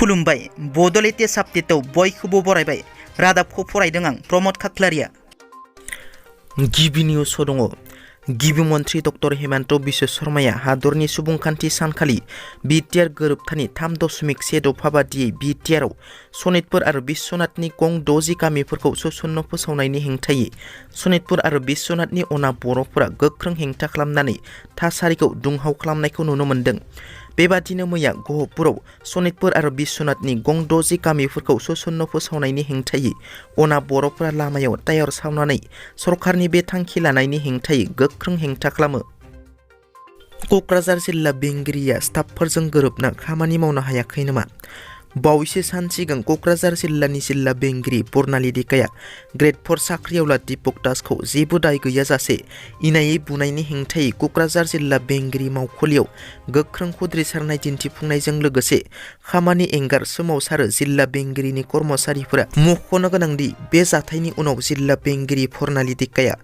खुलुमबाय बड' लेटेस्ट आपडेटआव बयखौबो बरायबाय। रादाबखौ फरायदों आं प्रमद खाख्लारिया। गिबि निउस दङ। गिबि मन्त्रि डक्टर हेमन्त बिश्व शर्माया हादरनि सुबुंखान्थि सानखालि बिटिआर गोरोबथानि 3.1 दफा बादियै बिटिआरआव सनितपुर आरो बिश्वनाथनि गं 60 गामिफोरखौ सोसन्नो फोसावनायनि हेंथायै सनितपुर आरो बिश्वनाथनि अना बर'फोरा गोख्रों हेंथा खालामनानै थासारिखौ दुंहाव खालामनायखौ नुनो मोन्दों। बेबादिनो मैया गहपुराव सनितपुर आरो बिश्वनाथनि गं 60 गामिफोरखौ सोसन्नो फोसावनायनि हेंथायै अना बर'फोरा लामायाव टायार सावनानै सरकारनि बे थांखि लानायनि हेंथायै गोख्रों हेंथा खालामो। क'क्राझार जिल्ला बेंगिरिया स्टाफफोरजों गोरोबना खामानि मावनो हायाखै नामा? बावैसो सान सिगां क'क्राझार जिल्लानि जिल्ला बेंगिरि बर्नाली दिकाया ग्रेड 4 साख्रिआवला दीपक दासखौ जेबो दाय गैयाजासे इनायै बुनायनि हेंथायै क'क्राझार जिल्ला बेंगिरि मावखुलियाव गोख्रों खुद्रिसारनाय दिन्थिफुंनायजों लोगोसे खामानि एंगार सोमावसारो जिल्ला बेंगिरिनि कर्मचारिफोरा मख'नो गोनांदि बे जाथायनि उनाव जिल्ला बेंगिरि बर्नाली दिकाया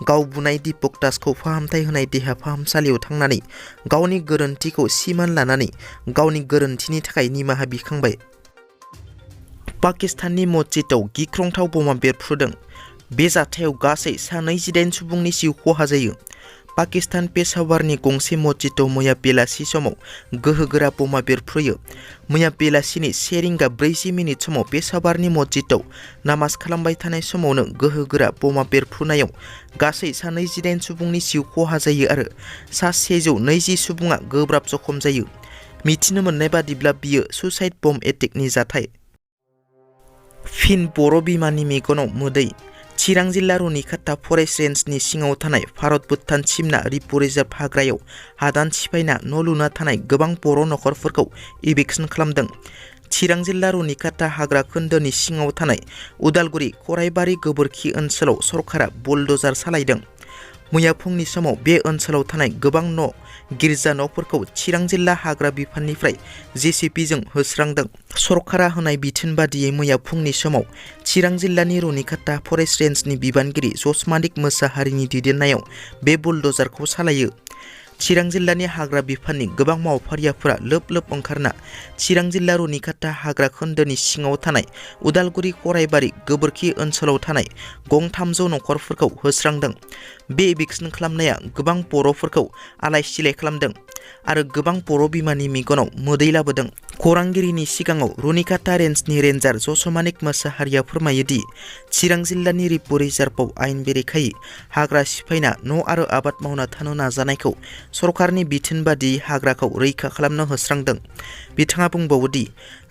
गाव बुनाय दीपक दासखौ फाहामथाय होनाय देहा फाहामसालियाव थांनानै गावनि गोरोन्थिखौ सिमान लानानै गावनि गोरोन्थिनि थाखाय निमाहा बिखांबाय। पाकिस्ताननि मस्जिदआव गिख्रंथाव बमा बेरफ्रुदों। बे जाथायाव गासै 28 सुबुंनि जिउ खहा जायो। पाकिस्तान पेशावारनि गंसे मस्जिदआव मैया बेलासि समाव गोहोगोरा बमा बेरफ्रुयो। मैया बेलासिनि 1:40 समाव पेशावारनि मस्जिदआव नामाज खालामबाय थानाय समावनो गोहोगोरा बमा बेरफ्रुनायाव गासै 28 सुबुंनि जिउ खहा जायो आरो 120 सुबुङा गोब्राब जखम जायो। मिथिनो मोननाय बादिब्ला बियो सुसाइड बम एटेकनि जाथाय। फिन बर' बिमानि मेगनाव मोदै। चिरां जिल्ला रुनिखाता फरेस्ट रेन्जनि सिङाव थानाय भारत भुटान सिमना रिपु रिजार्भ हाग्रायाव हादान सिफायना न' लुना थानाय गोबां बर' नखरफोरखौ इभिक्सन खालामदों। चिरां जिल्ला रुनिखाता हाग्रा खोन्दोनि सिङाव थानाय उदालगुरि खराइबारि गोबोरखि ओनसोलाव सरकारा बुलडजार सालायदों। मैया फुंनि समाव बे ओनसोलाव थानाय गोबां न' गिर्जा न'फोरखौ चिरां जिल्ला हाग्रा बिफाननिफ्राय जेसिपिजों होस्रांदों। सरकारा होनाय बिथोन बादियै मैया फुंनि समाव चिरां जिल्लानि रुनिखाता फरेस्ट रेन्जनि बिबानगिरि जसमानिक मोसाहारिनि दैदेननायाव बे बुलडजारखौ सालायो। चिरां जिल्लानि हाग्रा बिफाननि गोबां मावफारियाफोरा लोब लोब ओंखारना चिरां जिल्ला रुनिखाता हाग्रा खोन्दोनि सिङाव थानाय उदालगुरि खराइबारि गोबोरखि ओनसोलाव थानाय गं 300 नखरफोरखौ होस्रांदों। बे इभिक्सन खालामनाया गोबां बर'फोरखौ आलाय सिलाय खालामदों आरो गोबां बर' बिमानि मेगनाव मोदै लाबोदों। खौरांगिरिनि सिगाङाव रुनिखाता रेन्जनि रेन्जार जसमानिक मोसाहारिया फोरमायोदि चिरां जिल्लानि रिपु रिजार्भआव आयेन बेरेखायै हाग्रा सिफायना न' आरो आबाद मावना थानो नाजानायखौ सरकारनि बिथोन बादियै हाग्राखौ रैखा खालामनो होस्रांदों। बिथाङा बुंबावोदि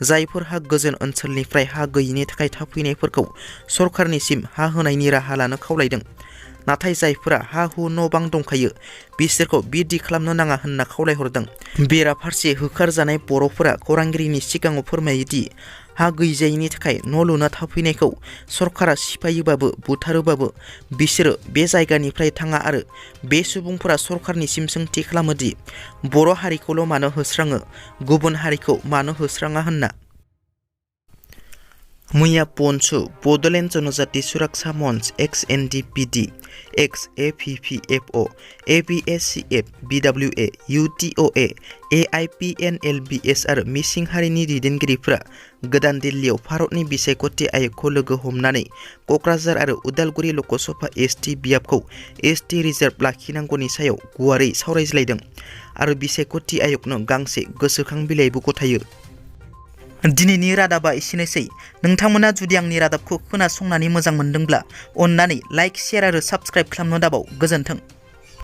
जायफोरहा गोजोन ओनसोलनिफ्राय हा गैयिनि थाखाय थाफैनायफोरखौ सरकारनिसिम हा होनायनि राहा लानो खावलायदों। नाथाय जायफोरा हा हु न' बां दंखायो बिसोरखौ बिदि खालामनो नाङा होनना खावलायहरदों। बेराफारसे होखारजानाय बर'फोरा खौरांगिरिनि सिगाङाव फोरमायोदि हा गैजायैनि थाखाय न' लुना थाफैनायखौ सरकारा सिफायोबाबो बुथारोबाबो बिसोरो बे जायगानिफ्राय थाङा आरो बे सुबुंफोरा सरकारनिसिम सोंथि खालामोदि बर' हारिखौल' मानो होस्राङो गुबुन हारिखौ मानो होस्राङा होनना। मैया पन्सु बड'लेण्ड जनजाति सुरक्षा मंच XNDPD XAPPFO ABSCF BWA UTOA AIPNLBS आरो मिसिं हारिनि दैदेनगिरिफोरा गोदान दिल्लीयाव भारतनि बिसायख'थि आय'गखौ लोगो हमनानै क'क्राझार आरो उदालगुरि लकसभा ST बियाबखौ ST रिजार्भ लाखिनांगौनि सायाव गुवारै सावरायज्लायदों आरो बिसायख'थि आय'गनो गांसे गोसोखां बिलाइबो गथायो। दिनैनि रादाबा एसेनोसै। नोंथांमोना जुदि आंनि रादाबखौ खोनासंनानै मोजां मोनदोंब्ला अन्नानै लाइक, शेयार आरो साबस्क्राइब खालामनो दाबाव। गोजोन्थों।